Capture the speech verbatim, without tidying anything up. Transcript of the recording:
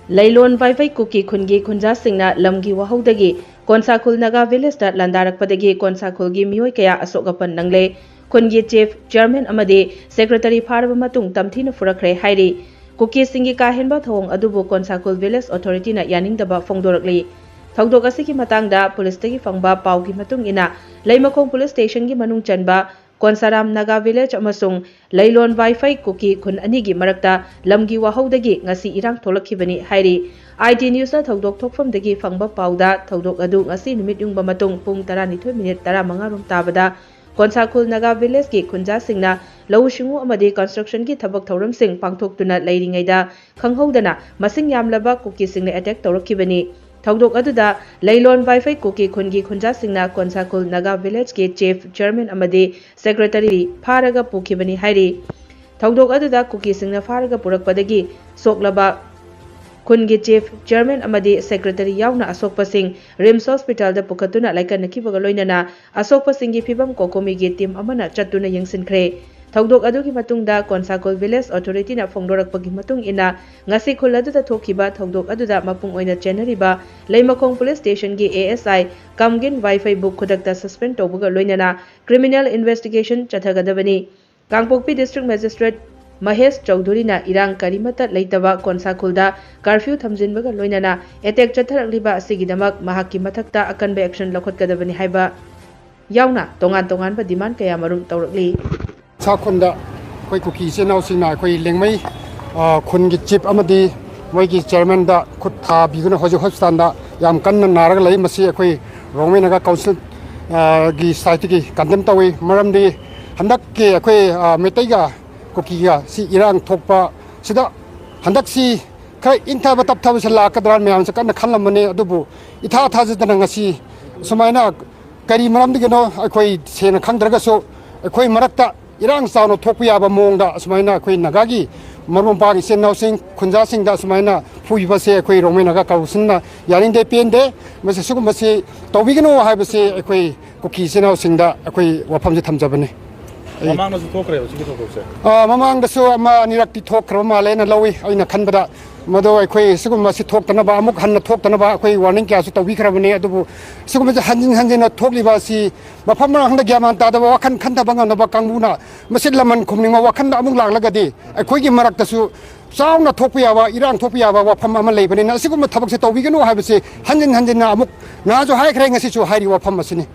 ꯂꯩꯂꯣꯟ ꯚꯥꯏꯐꯩ ꯀꯨꯀꯤ ꯈꯨꯟꯒꯤ ꯈꯨꯟꯖꯥꯁꯤꯡꯅ ꯂꯝꯒꯤ ꯋꯥꯍꯧꯗꯒꯤ ꯀꯣꯟꯁꯥꯈꯨꯜ ꯅꯥꯒꯥ ꯚꯤꯂꯦꯖꯇ ꯂꯥꯟꯗꯥꯔꯛꯄꯗꯒꯤ ꯀꯣꯟꯁꯥꯈꯨꯜꯒꯤ ꯃꯤꯑꯣꯏ ꯀꯌꯥ ꯑꯁꯣꯛ ꯑꯄꯟ ꯅꯪꯂꯦ꯫ ꯈꯨꯟꯒꯤ ꯆꯤꯐ, ꯆꯤꯌꯔꯃꯦꯟ ꯑꯃꯗꯤ ꯁꯦꯀ꯭ꯔꯦꯇꯔꯤ ꯐꯥꯔꯕ ꯃꯇꯨꯡ ꯇꯝꯊꯤꯅ ꯐꯨꯔꯛꯈ꯭ꯔꯦ ꯍꯥꯏꯔꯤ꯫ ꯀꯨꯀꯤꯁꯤꯡꯒꯤ ꯀꯥ ꯍꯦꯟꯕ ꯊꯧꯑꯣꯡ ꯑꯗꯨꯕꯨ ꯀꯣꯟꯁꯥꯈꯨꯜ ꯚꯤꯂꯦꯖ ꯑꯣꯊꯣꯔꯤꯇꯤꯅ ꯌꯥꯅꯤꯡꯗꯕ ꯐꯣꯡꯗꯣꯔꯛꯂꯤ꯫ ꯊꯧꯗꯣꯛ ꯑꯁꯤꯒꯤ ꯃꯇꯥꯡꯗ ꯄꯨꯂꯤꯁꯇꯒꯤ ꯐꯪꯕ ꯄꯥꯎꯒꯤ ꯃꯇꯨꯡ ꯏꯟꯅ, ꯂꯩꯃꯈꯣꯡ ꯄꯨꯂꯤꯁ ꯁ꯭ꯇꯦꯁꯟꯒꯤ ꯃꯅꯨꯡ ꯆꯟꯕ ꯀꯣꯟꯁꯥꯔꯥꯝ ꯅꯥꯒꯥ ꯚꯤꯂꯦꯖ ꯑꯃꯁꯨꯡ ꯂꯩꯂꯣꯟ ꯚꯥꯏꯐꯩ ꯀꯨꯀꯤ ꯈꯨꯟ ꯑꯅꯤꯒꯤ ꯃꯔꯛꯇ ꯂꯝꯒꯤ ꯋꯥꯍꯧꯗꯒꯤ ꯉꯁꯤ ꯏꯔꯥꯡ ꯊꯣꯛꯂꯛꯈꯤꯕꯅꯤ ꯍꯥꯏꯔꯤ꯫ ꯑꯥꯏ ꯇꯤ ꯅ꯭ꯌꯨꯁꯅ ꯊꯧꯗꯣꯛ ꯊꯣꯛꯐꯝꯗꯒꯤ ꯐꯪꯕ ꯄꯥꯎꯗ, ꯊꯧꯗꯣꯛ ꯑꯗꯨ ꯉꯁꯤ ꯅꯨꯃꯤꯠ ꯌꯨꯡꯕ ꯃꯇꯨꯡ ꯄꯨꯡ ꯇꯔꯥꯅꯤꯊꯣꯏ ꯃꯤꯅꯤꯠ ꯇꯔꯥꯃꯉꯥ ꯔꯣꯝ ꯇꯥꯕꯗ ꯀꯣꯟꯁꯥꯈꯨꯜ ꯅꯥꯒꯥ ꯚꯤꯂꯦꯖꯀꯤ ꯈꯨꯟꯖꯥꯁꯤꯡꯅ ꯂꯧꯎ ꯁꯤꯡꯎ ꯑꯃꯗꯤ ꯀꯟꯁꯇ꯭ꯔꯛꯁꯟꯒꯤ ꯊꯕꯛ ꯊꯧꯔꯝꯁꯤꯡ ꯄꯥꯡꯊꯣꯛꯇꯨꯅ ꯂꯩꯔꯤꯉꯩꯗ ꯈꯪꯍꯧꯗꯅ ꯃꯁꯤꯡ ꯌꯥꯝꯂꯕ ꯀꯨꯀꯤꯁꯤꯡꯅ ꯑꯦꯇꯦꯛ ꯇꯧꯔꯛꯈꯤꯕꯅꯤ꯫ ꯊꯧꯗꯣꯛ ꯑꯗꯨꯗ ꯂꯩꯂꯣꯟ ꯚꯥꯏꯐꯩ ꯀꯨꯀꯤ ꯈꯨꯟꯒꯤ ꯈꯨꯟꯖꯥꯁꯤꯡꯅ ꯀꯣꯟꯁꯥꯈꯨꯜ ꯅꯥꯒꯥ ꯚꯤꯂꯦꯖꯀꯤ ꯆꯤꯐ, ꯆꯤꯌꯔꯃꯦꯟ ꯑꯃꯗꯤ ꯁꯦꯀ꯭ꯔꯦꯇꯔꯤ ꯐꯥꯔꯒ ꯄꯨꯈꯤꯕꯅꯤ ꯍꯥꯏꯔꯤ꯫ ꯊꯧꯗꯣꯛ ꯑꯗꯨꯗ ꯀꯨꯀꯤꯁꯤꯡꯅ ꯐꯥꯔꯒ ꯄꯨꯔꯛꯄꯗꯒꯤ ꯁꯣꯛꯂꯕ ꯈꯨꯟꯒꯤ ꯆꯤꯐ, ꯆꯤꯌꯔꯃꯦꯟ ꯑꯃꯗꯤ ꯁꯦꯀ꯭ꯔꯦꯇꯔꯤ ꯌꯥꯎꯅ ꯑꯁꯣꯛꯄꯁꯤꯡ ꯔꯤꯝꯁ ꯍꯣꯁꯄꯤꯇꯥꯜꯗ ꯄꯨꯈꯠꯇꯨꯅ ꯂꯥꯏꯀꯠꯅꯈꯤꯕꯒ ꯂꯣꯏꯅꯅ ꯑꯁꯣꯛꯄꯁꯤꯡꯒꯤ ꯐꯤꯕꯝ ꯀꯣꯀꯣꯃꯤꯒꯤ ꯇꯤꯝ ꯑꯃꯅ ꯆꯠꯇꯨꯅ ꯌꯦꯡꯁꯤꯟꯈ꯭ꯔꯦ꯫ ꯊꯧꯗꯣꯛ ꯑꯗꯨꯒꯤ ꯃꯇꯨꯡꯗ ꯀꯣꯟꯁꯥꯈꯨꯜ ꯚꯤꯂꯦꯖ ꯑꯣꯊꯣꯔꯤꯇꯤꯅ ꯐꯣꯡꯗꯣꯔꯛꯄꯒꯤ ꯃꯇꯨꯡ ꯏꯟꯅ, ꯉꯁꯤ ꯈꯨꯜ ꯑꯗꯨꯗ ꯊꯣꯛꯈꯤꯕ ꯊꯧꯗꯣꯛ ꯑꯗꯨꯗ ꯃꯄꯨꯡ ꯑꯣꯏꯅ ꯆꯦꯟꯅꯔꯤꯕ ꯂꯩꯃꯈꯣꯡ ꯄꯨꯂꯤꯁ ꯁ꯭ꯇꯦꯁꯟꯒꯤ ꯑꯦ ꯑꯦꯁ ꯑꯥꯏ ꯀꯝꯒꯤꯟ ꯚꯥꯏꯐꯩꯕꯨ ꯈꯨꯗꯛꯇ ꯁꯁꯄꯦꯟ ꯇꯧꯕꯒ ꯂꯣꯏꯅꯅ ꯀ꯭ꯔꯤꯃꯤꯅꯦꯜ ꯏꯟꯚꯦꯁꯇꯤꯒꯦꯁꯟ ꯆꯠꯊꯒꯗꯕꯅꯤ꯫ ꯀꯥꯡꯄꯣꯛꯄꯤ ꯗꯤꯁꯇ꯭ꯔꯤꯛ ꯃꯦꯖꯤꯁꯇ꯭ꯔꯦꯠ ꯃꯍꯦꯁ ꯆꯧꯙꯨꯔꯤꯅ ꯏꯔꯥꯡ ꯀꯔꯤꯃꯠꯇ ꯂꯩꯇꯕ ꯀꯣꯟꯁꯥꯈꯨꯜꯗ ꯀꯔꯐ꯭ꯌꯨ ꯊꯝꯖꯤꯟꯕꯒ ꯂꯣꯏꯅꯅ ꯑꯦꯇꯦꯛ ꯆꯠꯊꯔꯛꯂꯤꯕ ꯑꯁꯤꯒꯤꯗꯃꯛ ꯃꯍꯥꯛꯀꯤ ꯃꯊꯛꯇ ꯑꯀꯟꯕ ꯑꯦꯛꯁꯟ ꯂꯧꯈꯠꯀꯗꯕꯅꯤ ꯍꯥꯏꯕ ꯌꯥꯎꯅ ꯇꯣꯉꯥꯟ ꯇꯣꯉꯥꯟꯕ ꯗꯤꯃꯥꯟ ꯀꯌꯥꯃꯔꯨꯝ ꯇꯧꯔꯛꯂꯤ꯫ ꯁꯥꯈꯣꯟꯗ ꯑꯩꯈꯣꯏ ꯀꯨꯀꯤ ꯏꯆꯤꯟ ꯏꯅꯥꯎꯁꯤꯡꯅ ꯑꯩꯈꯣꯏ ꯂꯦꯡꯃꯩ, ꯑ, ꯈꯨꯟꯒꯤ ꯆꯤꯐ ꯑꯃꯗꯤ ꯃꯣꯏꯒꯤ ꯆꯤꯌꯔꯃꯦꯟꯗ ꯈꯨꯠ ꯊꯥꯕꯤꯗꯨꯅ ꯍꯧꯖꯤꯛ ꯍꯣꯁꯄꯤꯇꯥꯜꯗ ꯌꯥꯝ ꯀꯟꯅ ꯅꯥꯔꯒ ꯂꯩ꯫ ꯃꯁꯤ ꯑꯩꯈꯣꯏ ꯔꯣꯡꯃꯩ ꯅꯥꯒꯥ ꯀꯥꯎꯟꯁꯤꯜ, ꯑ, ꯒꯤ ꯁꯥꯏꯠꯇꯒꯤ ꯀꯟꯗꯦꯝ ꯇꯧꯏ꯫ ꯃꯔꯝꯗꯤ ꯍꯟꯗꯛꯀꯤ ꯑꯩꯈꯣꯏ, ꯑ, ꯃꯩꯇꯩꯒ ꯀꯨꯀꯤꯒ ꯁꯤ ꯏꯔꯥꯡ ꯊꯣꯛꯄ ꯁꯤꯗ ꯍꯟꯗꯛꯁꯤ ꯈꯔ ꯏꯪꯊꯕ ꯇꯞꯊꯕꯁꯤ ꯂꯥꯛꯀꯗ꯭ꯔꯥ ꯃꯌꯥꯝꯁꯦ ꯀꯟꯅ ꯈꯜꯂꯝꯕꯅꯤ꯫ ꯑꯗꯨꯕꯨ ꯏꯊꯥ ꯊꯥꯖꯗꯅ ꯉꯁꯤ ꯁꯨꯃꯥꯏꯅ ꯀꯔꯤ ꯃꯔꯝꯗꯒꯤꯅꯣ ꯑꯩꯈꯣꯏ ꯁꯦꯡꯅ ꯈꯪꯗ꯭ꯔꯒꯁꯨ ꯑꯩꯈꯣꯏ ꯃꯔꯛꯇ ꯏꯔꯥꯡ ꯆꯥꯎꯅ ꯊꯣꯛꯄ ꯌꯥꯕ ꯃꯑꯣꯡꯗ ꯑꯁꯨꯃꯥꯏꯅ ꯑꯩꯈꯣꯏ ꯅꯥꯒꯥꯒꯤ ꯃꯔꯨꯞ ꯃꯄꯥꯡ ꯏꯆꯤꯟ ꯏꯅꯥꯎꯁꯤꯡ ꯈꯨꯟꯖꯥꯁꯤꯡꯗ ꯑꯁꯨꯃꯥꯏꯅ ꯐꯨꯕꯁꯦ ꯑꯩꯈꯣꯏ ꯔꯣꯡꯃꯩ ꯅꯥꯒꯥ ꯀꯥꯎꯟꯁꯤꯜꯅ ꯌꯥꯅꯤꯡꯗꯦ, ꯄꯦꯟꯗꯦ꯫ ꯃꯁꯤ ꯁꯤꯒꯨꯝꯕꯁꯤ ꯇꯧꯕꯤꯒꯅꯨ ꯍꯥꯏꯕꯁꯤ ꯑꯩꯈꯣꯏ ꯀꯨꯀꯤ ꯏꯆꯤꯟ ꯏꯅꯥꯎꯁꯤꯡꯗ ꯑꯩꯈꯣꯏ ꯋꯥꯐꯝꯁꯤ ꯊꯝꯖꯕꯅꯤ꯫ ꯃꯃꯥꯡꯗꯁꯨ ꯊꯣꯛꯈ꯭ꯔꯦꯕ ꯁꯤꯒꯤ ꯊꯧꯗꯣꯛꯁꯦ? ꯑ, ꯃꯃꯥꯡꯗꯁꯨ ꯑꯃ ꯑꯅꯤꯔꯛꯇꯤ ꯊꯣꯛꯈ꯭ꯔꯕ ꯃꯥꯜꯂꯦꯅ ꯂꯧꯏ, ꯑꯩꯅ ꯈꯟꯕꯗ꯫ ꯃꯗꯣ ꯑꯩꯈꯣꯏ ꯁꯤꯒꯨꯝꯕꯁꯤ ꯊꯣꯛꯇꯅꯕ, ꯑꯃꯨꯛ ꯍꯟꯅ ꯊꯣꯛꯇꯅꯕ ꯑꯩꯈꯣꯏ ꯋꯥꯔꯅꯤꯡ ꯀꯌꯥꯁꯨ ꯇꯧꯕꯤꯈ꯭ꯔꯕꯅꯤ꯫ ꯑꯗꯨꯕꯨ ꯁꯤꯒꯨꯝꯕꯁꯤ ꯍꯟꯖꯤꯟ ꯍꯟꯖꯤꯟꯅ ꯊꯣꯛꯂꯤꯕ ꯑꯁꯤ ꯃꯐꯝ ꯃꯔꯥꯡꯗ ꯒ꯭ꯌꯥꯟ ꯃꯥꯟ ꯇꯥꯗꯕ, ꯋꯥꯈꯜ ꯈꯟꯊꯕ ꯉꯝꯗꯕ ꯀꯥꯡꯕꯨꯅ ꯃꯁꯤ ꯂꯃꯟ ꯈꯨꯝꯅꯤꯡꯕ ꯋꯥꯈꯜꯗ ꯑꯃꯨꯛ ꯂꯥꯛꯂꯒꯗꯤ ꯑꯩꯈꯣꯏꯒꯤ ꯃꯔꯛꯇꯁꯨ ꯆꯥꯎꯅ ꯊꯣꯛꯄ ꯌꯥꯕ, ꯏꯔꯥꯡ ꯊꯣꯛꯄ ꯌꯥꯕ ꯋꯥꯐꯝ ꯑꯃ ꯂꯩꯕꯅꯤꯅ ꯑꯁꯤꯒꯨꯝꯕ ꯊꯕꯛꯁꯦ ꯇꯧꯕꯤꯒꯅꯨ ꯍꯥꯏꯕꯁꯤ ꯍꯟꯖꯤꯟ ꯍꯟꯖꯤꯟꯅ ꯑꯃꯨꯛ ꯅꯍꯥꯟꯁꯨ ꯍꯥꯏꯈ꯭ꯔꯦ, ꯉꯁꯤꯁꯨ ꯍꯥꯏꯔꯤ ꯋꯥꯐꯝ ꯑꯁꯤꯅꯤ꯫